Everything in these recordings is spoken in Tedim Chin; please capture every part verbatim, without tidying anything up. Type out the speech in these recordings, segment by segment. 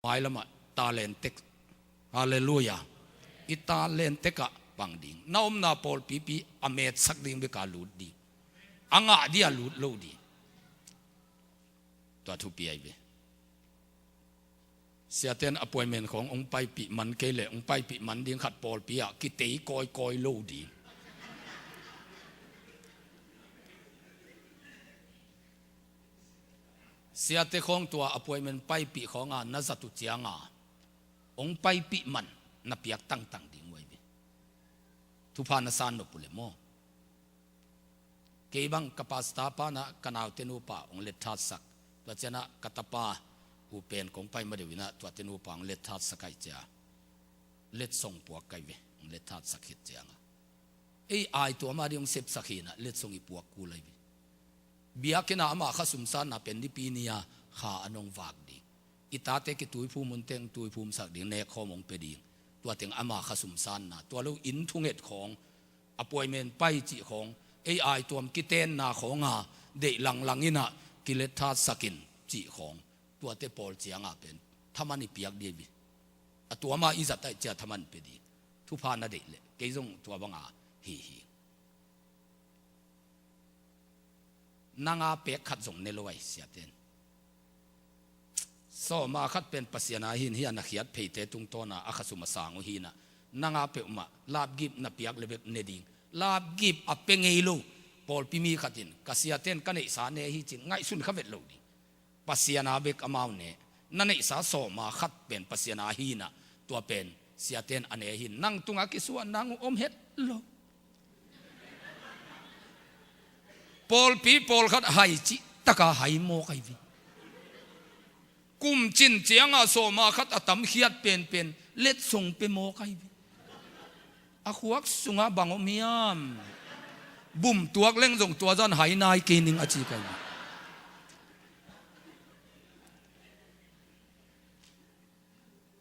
Mailamah talent tek. Halleluiah. I talent tekah pang ding. Na omna pawlpipi a metsak ding beka lut ding. A ngah dia lut lo ding. Tua thupi ahi ve. Siate'n appointment khawng hong paipih man kei leh hong paipih man ding khat pawlpi ah kitei kawikawi lo ding. Siate khawng tua appointment paipih khawng a na zat uh ciang a hong paipih man na piak tangtang ding uh ahi ve. Thupha na san nop uh leh maw. Kei bang ka pastor pa in ah ka naute nupa hong letthatsak. Tua ciang ah ka tapa uh pen kong pai ma deuh in ah tuate nupa hong letthatsak ahih ciang letsong puak ka hi ve. Hong letthatsak khit ciang ah ei aituam a ding hong sepsak hi in ah letsong i puak kul ahi ve. Biakinn ah ama khasum sanna pen Nipi ni a kha a nong vak ding. I tate kituiphum hun teng tuiphumsak ding, nekkhawm hong pia ding. Tua teng ama khasum sanna, tua lo inn thunget khawng, appointment pai cih khawng, ei aituam kitenna khawng a deih langlang in ah kiletthatsak in cih khawng. Tuate pawl ciang a pen thaman i piak ding hi. A tuam a i zat ahih ciang thaman pia ding. Thupha na deih leh kei zong tua bang a hi hi. Nang a pek khat zong ne lo ahi, siate'n. Sawma khat pen Pasian a hi in, hih a na khiat pheite tungtawn a a khasum a sang uh hi in ah, nang a peuhmah lapgip na piak leh bek ne ding. Lapgip a pia ngei lo pawlpi mi khat in, ka siate'n ka neihsa ne hi ci-in ngaihsun kha vet lo ding. Pasian a bek amau ne. Na neihsa sawma khat pen Pasian a hi in ah, tua pen siate'n a ne hi in, nang tungah kisuah nang uh om het lo. Pawlpi pawlkhat hai cih tak a hai mawk ahi ve. Kum cin ciang a sawma khat a tamkhiat penpen letsong pia mawk ahi ve. A khuak sungah bang om hiam? Bum tuak leng zong tua zan hai nai kei ning a ci ka hi.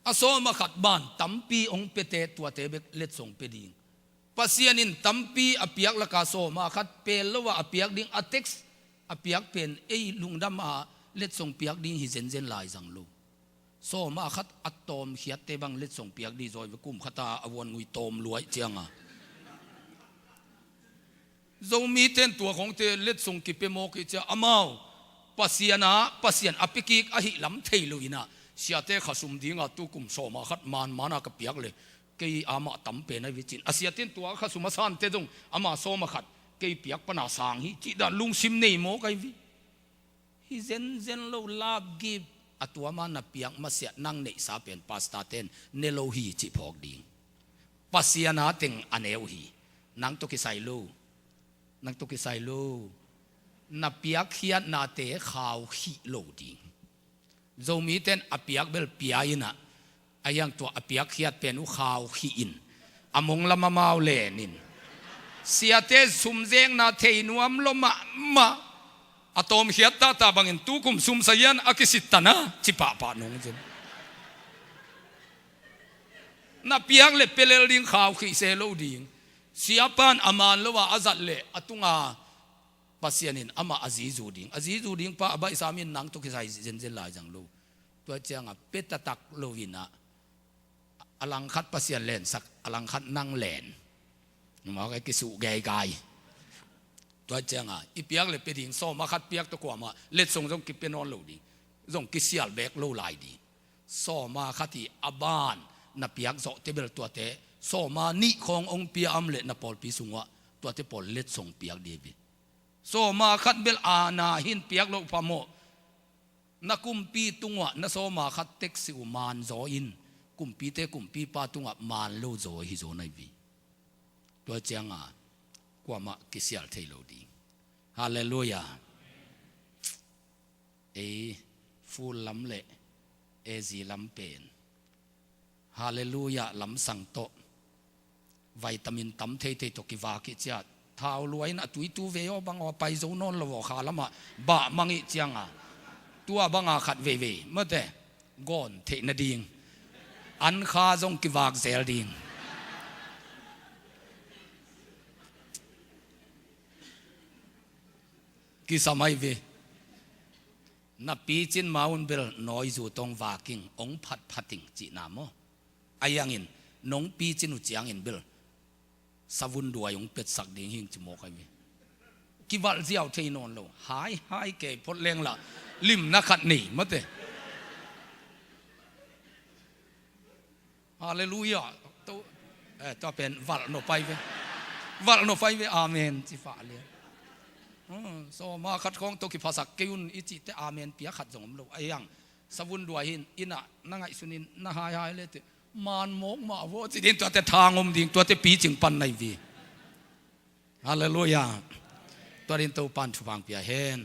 A sawma khat ban tampi hong piate tuate bek letsong pia ding. Pasian in tampi a piak laka sawma khat pel lo a a piak ding, a text a piak pen ei lungdam a letsong piak ding hi zenzen lai zang lo. Sawma khat a tawmkhiatte bang letsong piak ding zaw hi ve, kum khat a a vuan ngui tawm luai ciang a. Zomite'n tua khawngte letsong kipia mawk hi ciang amau Pasian a, Pasian a pia kik ahih lam thei lo in ah, siate khasum ding a tukum sawma khat manman a ka piak leh kei amah tam pen ahi ve ci-in a siate'n tua khasum a sante zong ama sawma khat kei piak pan a sang hi cih dan lungsim nei mawk ahi ve. Hi zenzen lo, lapgip a tuam a na piak masiah nang neihsa pen pastor te'n ne lo hi cih phawk ding. Pasian a teng a ne uh hi. Nang tawh kisai lo. Nang tawh kisai lo. Na piakkhiatnate khaukhih lo ding. Zomite'n a piak bel pia in ah, a hiang tua a piakkhiat pen uh khaukhih in, a mong lam amau len in, siate sumzekna thei nuam lo mahmah. A tawmkhiat tata bangin tukum sumsa hian a kisittan a ci pahpah nung zin. Na piak leh pia lel ding, khaukhih se lo ding. Siapa'n a man lo a a zat leh a tunga Pasian in amah a zizu ding. A zizu ding pa a baihsam in nang tawh kisai zenzen lai zang lo. Tua ciang a pia taktak lo in ah, a langkhat Pasian lensak, a langkhat nang len. Nungak a kisuh geigai. Tua ciang a i piak leh pia ding, sawma khat piak tawh kuamah letsong zong kipia nawn lo ding. Zong kisial bek lo lai ding. Sawma khat hi a ban na piak zawhte bel tuate sawma nih khawng hong pia om leh na pawlpi sungah tuate pawl letsong piak ding hi ve. Sawma khat bel a na hin piak loh phamawh. Na kumpi tungah na sawma khat teksi uh man zaw in, kumpite kumpipa tungah man lo zaw hi zaw na hi ve. Tua ciang a kuamah kisial thei lo ding. Halleluiah. Ei full lam leh A Z lam pen Halleluiah lamsang tawh, vitamin tam theithei tawh kivak hi ciah, thau luai in a tuitu vei aw bang aw a pai zo nawn lo aw, kha lamah bah mang hi ciang a, tua bang a khat veivei mate gawn theih nading an kha zong kivak zel ding. Kisam ahi ve. Na picin ma un bel nawizu tawh hong vak ing, hong phatphat ing cihna maw? Ahi hangin nong picin uh ciangin bel savun duai hong petsak ding hi ing ci mawk ahi ve. Kivalh ziau thei nawn lo. Hai hai kei phot leng lah limna khat nei mate. Halleluiah. Tua pen valh nop ahi ve. Valh nop ahi ve. Amen ci pah lian. Sawma khat khawng tawh kiphasak kei un i cihteh amen pia khat zong om lo. Ahi hang savun duai hi in, inn ah na ngaihsun in na haihai leteh man mawk mah vaw ci ding, tuate thang om ding, tuate picing pan na hi ve. Halleluiah. Tua ding Topan thupha pia hen.